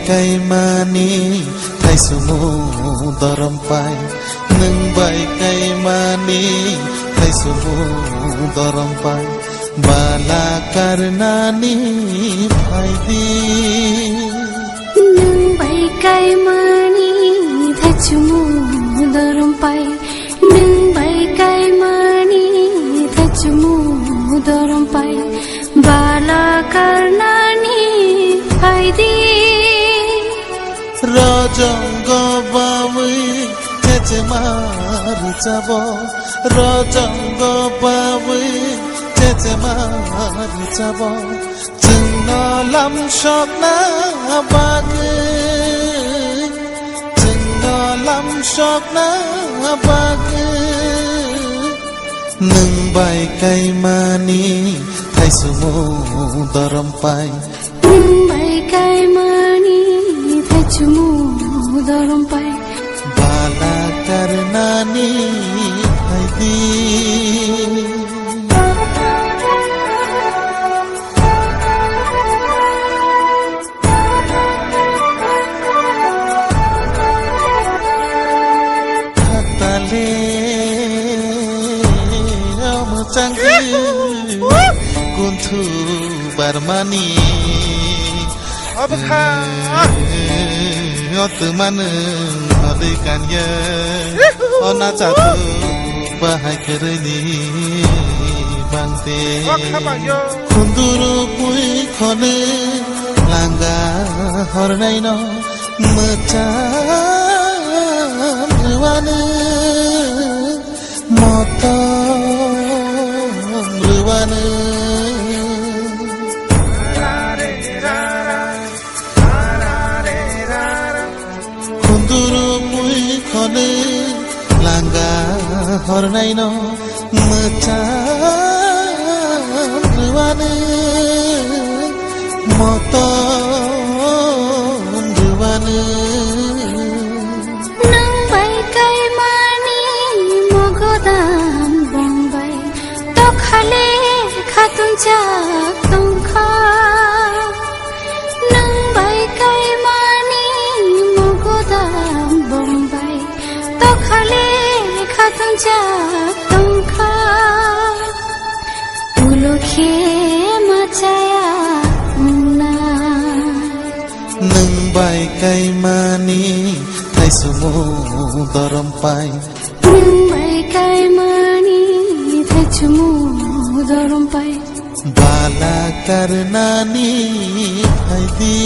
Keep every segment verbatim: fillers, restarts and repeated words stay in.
Kaimani thaichumu dorom pai, nwng bai kaimani thaichumu dorom pai, bala karnani phaidi. Nwng bai kaimani thaichumu dorom pai, nwng bai kaimani thaichumu dorom pai, bala karnani phaidi. Rojongo bawi chechema rwchabo, rojongo bawi chechema rwchabo. Chwngno lamsokna bagwi, chwngno lamsokna bagwi, nwng bai kaimani thaichumu dorom pai. Nwng bai kaimani thaichumu dorom pai. Bala karnani phaidi. Khatale omo changwi kunthu barmani. Obo kha. O twma nwng nodwi kanya. O nacha tu bahai kwrwini bangte. O kha bangyo. Khunduru pui khone langa hornaino mwchang rwani motom rwani. Khunduru pui khone langa hornaino mwchang rwani motom rwani. Nwng bai kaimani mogodam bongbai tokhale khatunjak tongkha. Nwng bai kaimani mogodam bongbai tokhale khatunjak tongkha. Ulo khe machaya wngna. Nwng bai kaimani thaichumu dorom pai. Nwng bai kaimani thaichumu dorom pai. Bala karnani phaidi.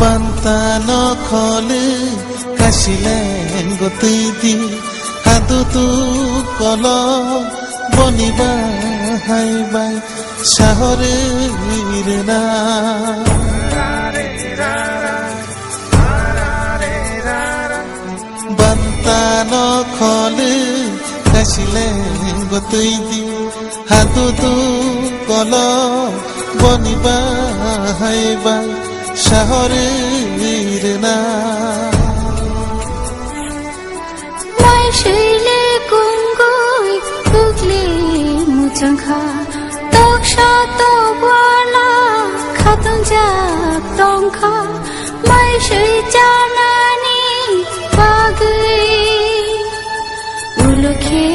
Banta no khole kasileng gotwi di, hadudu kolo boni bahai bai sahorwi rwna. Banta no khole kasileng gotwi di, hadudu kolo boni bahai bai sahorwi rwna. Mai swi le kungui tukli muchang kha, toksa tokwana khatungjak tongkha. Mai swi chanani bagwi ulo khe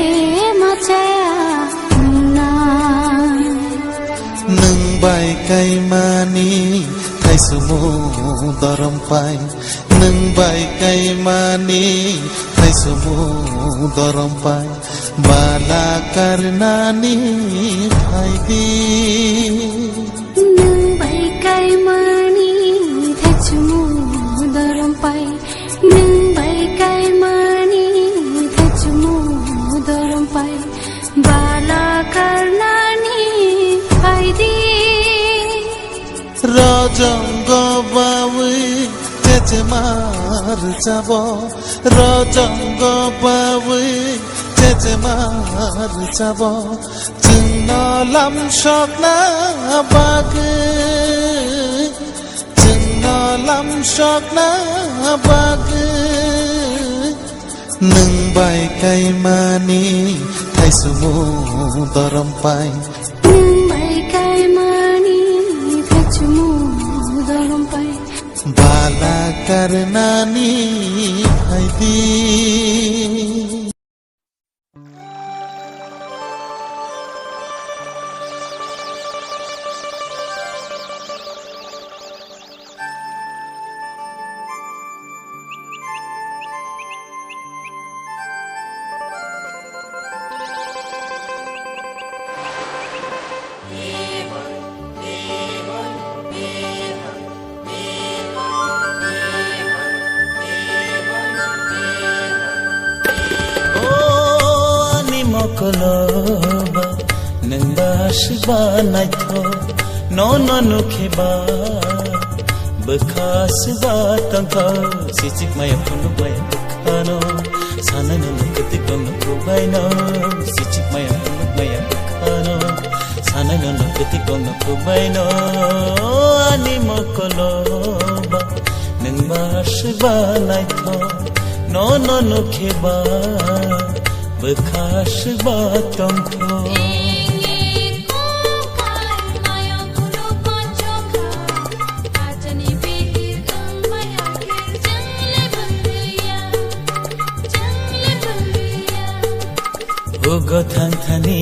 machaya wngna. Nwng bai kaimani thaichumu dorom pai. Nwng bai kaimani thaichumu dorom pai. Bala karnani phaidi. Nwng bai kaimani thaichumu dorom pai. Nwng bai kaimani thaichumu dorom pai. Bala karnani phaidi. Rojongo bawi Chemar chabo, rojongo bawi, chechemar chabo, chwngno lam sokna bagwi, chwngno lam sokna bagwi, nwng bai kaimani thaichumu dorom pai. Nwng bai kaimani thaichumu dorom pai. Bala karnani phaidi. O ani mokoloba, nwng ba aswk ba naithok, nono nukhe ba bwkha aswk ba tongthok. Sichik maya phunuk maya bwkhano, sanai nono kwtwi kongno khukbaino. Sichik maya phunuk maya bwkhano, sanai nono kwtwi kongno khukbaino. Ani mokoloba, nwng ba aswk ba naithok, nono nukhe ba bwkha aswk ba tongthok. Hugo thangthani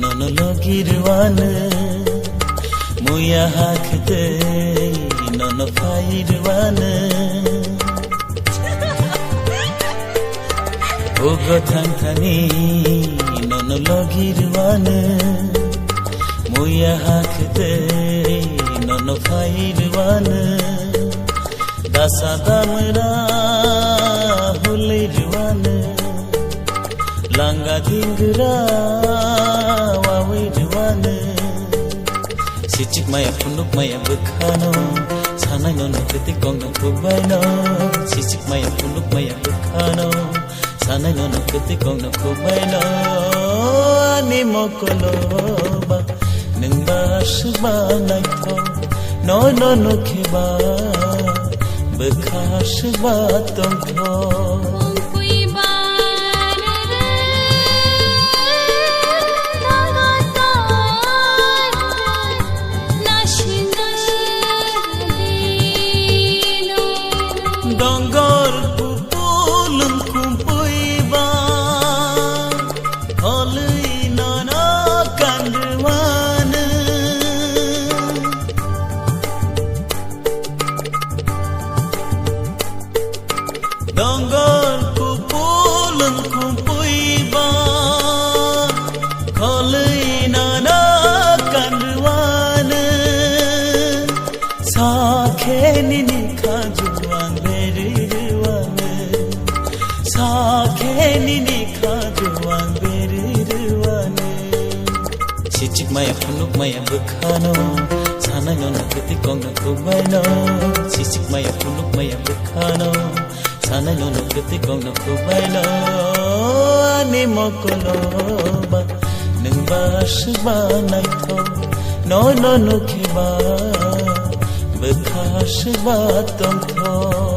nono logi rwano, muya hakhwtwi nono phai rwano. Hugo thangthani nono logi rwano, muya hakhwtwi nono phai rwano. Dasa damra hului rwano, langa dingra wawi rwano. Sichik maya phunuk maya bwkhano, sanai nono kwtwi kongno khukbaino. Sichik maya phunuk maya bwkhano, sanai nono kwtwi kongno khukbaino. Ani mokoloba, nwng ba aswk ba naithok, nono nukhe ba bwkha aswk ba tongthok. Dongor kupulung kumpui ba, holwi nono kandwanu. Dongor kupulung kumpui ba, holwi nono kandwanu. Sakhe nini khaju ang beri rwanu. Sakhe nini khaju ang beri rwanu. Sichik maya phunuk maya bwkhano, sanai nono kwtwi kongno khukbaino. Sichik maya phunuk maya bwkhano, sanai nono kwtwi kongno khukbaino. Ani mokoloba, nwng ba aswk ba naithok, nono nukhe ba bwkha aswk ba tongthok.